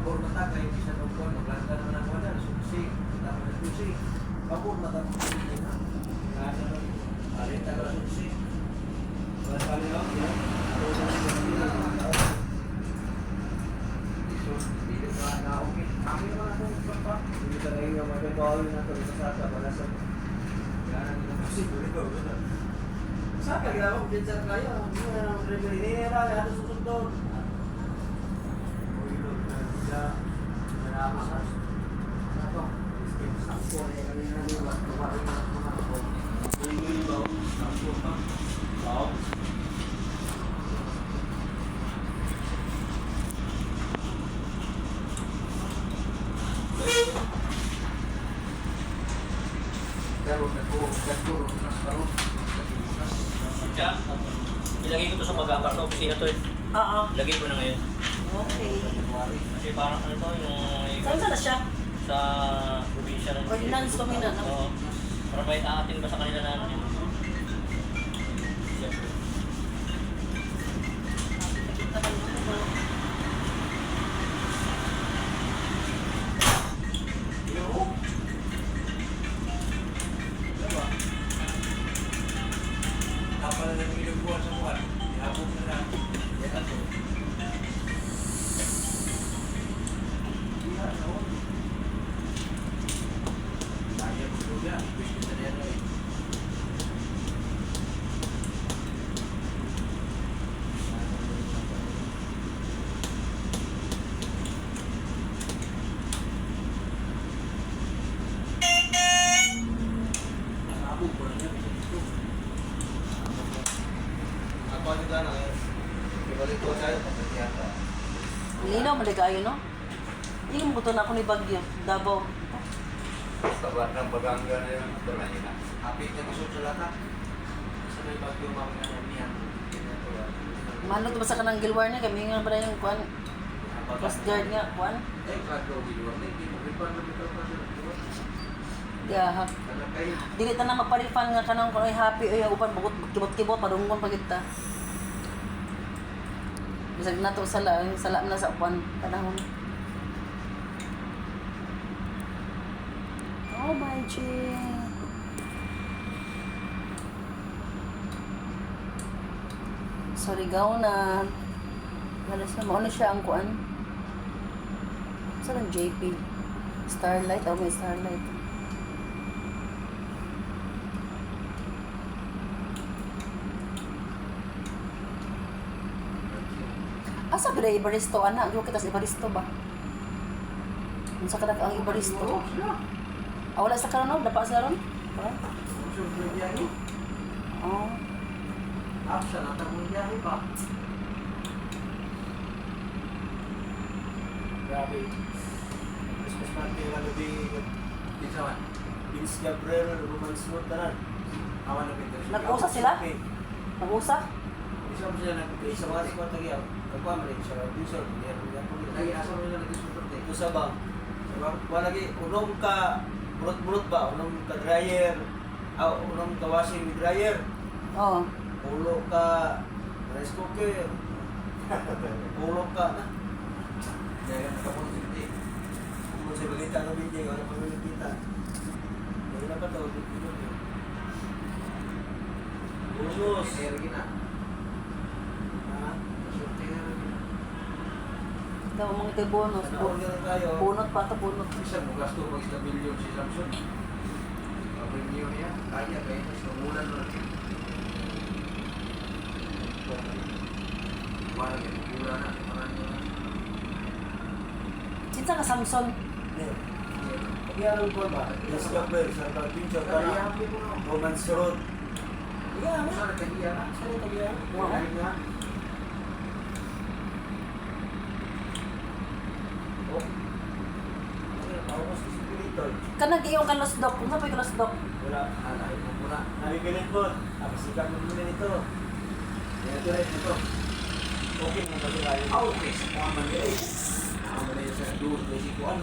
Pabor na ta kay bisan og kuan maglanda naman ang kuan na susi. Tama na susi. Pabor na ta na. Kana no. Palit ta ka susi. Wala sa kanila, yeah. So, dili pa na okay. Kami naman ako pa. Hindi ka na yung mga bawal na ito sa saka, wala sa. Yan ang Kasi, wala ba, wala. Saka, ginawa ko din sa kaya. Hindi na naman driver. Hindi na lang, ano susundon. Siya, ilagay ko to sa pag sa opisina to eh. Oo. Ilagay ko na ngayon. Okay. Kasi parang ano to, yung Saan sana siya? Sa probinsya ng Ordinance kami na, no? Oo. Para may aatin ba sa kanila na ano yun? Siyempre. Nakita ka naman. Kapal na ng ilang buwan sa buwan. Ihabog na lang. Yan ako. Iya, no. Kaya mo juga. Wish ko sa niya eh. Nasabog ko na niya. Bisa dito. Ako ano gana eh. Ibalik ko tayo pagkakita. Linaw, maligayo, no? Yung buto na ako ni Bagyo, Davao. Sa ng Baganga na yun, ito na yun. Hapit na gusto sa lahat. Sa may bagyo mga niyan. Mahal ba sa kanang gilwar niya? Kami nga ba yung kuan? Coast Guard nga, kuan? Eh, klaro, gilwar na. Hindi mo refund na bitaw pa sir. Gahak. Kana kayo. Dili ta na magpa-refund nga kanang kuan ay happy ay upan bugot kibot-kibot padunggon pa kita. Bisag nato sala, yung sala na sa upan panahon. Oh my G. Surigao na. Wala siya, mauna siya ang kuan. Saan ang JP? Starlight? Oh, may Starlight. Asa ba Ibaristo ana? Di kita sa Ibaristo ba? Unsa ka ang Ibaristo? Ah, wala sa karon no? Dapa sa ron? Wala? Siyempre biyahe. Oh. Absa na tagong biyahe pa. Grabe. Christmas party lang gabi. Kinsa man? Vince Gabriel, Roman Smooth tanan. Awan na pinto. Nag-usa sila? Nag-usa? Isa mo sila nag Sa mga squad tagiyaw. Nagkuha mo rin siya. Vincent, hindi rin ako. Lagi asa mo sila nag-isuporte. Ito sa bang. Sa bang, wala lagi, unong ka, bulot-bulot ba? Unong ka dryer. Ah, unong ka washing with dryer. Oo. Ulo ka rice cooker. Ulo ka. Dahil ang kapon-sinti. Kung sa balita ng video, wala pa rin nakita. Wala pa to, dito dito. Bonus. Energy na. Ha? Suporte na rin. Daw mga ito bonus. Ano, order na tayo. Bunot pa to, bunot. Isa mo gasto mag isang milyon si Samson. Ang milyon niya, kaya kaya sa ulan mo rin. Wala kayo, pula na, marami na. Kinsa ka Samson? Ne. Pagyarong ko ba? Yes, Gabriel, sa Adventure ka na. Romance Road. Yeah, Saan na tagiya na? Saan yung tagiya? Wow. nga. Oh. Ano, paubos ko si Pilitoy. Kanang iyong kanusdok. Unsa pa kanusdok? Wala. Alay mo muna. Nabibilin po. Kapasikan mo muna nito. Yan, ito rin, ito. Okay naman kasi tayo. Ah, okay. Sa kuwan man yun eh. Ako man yun sa doon, may si kuwan.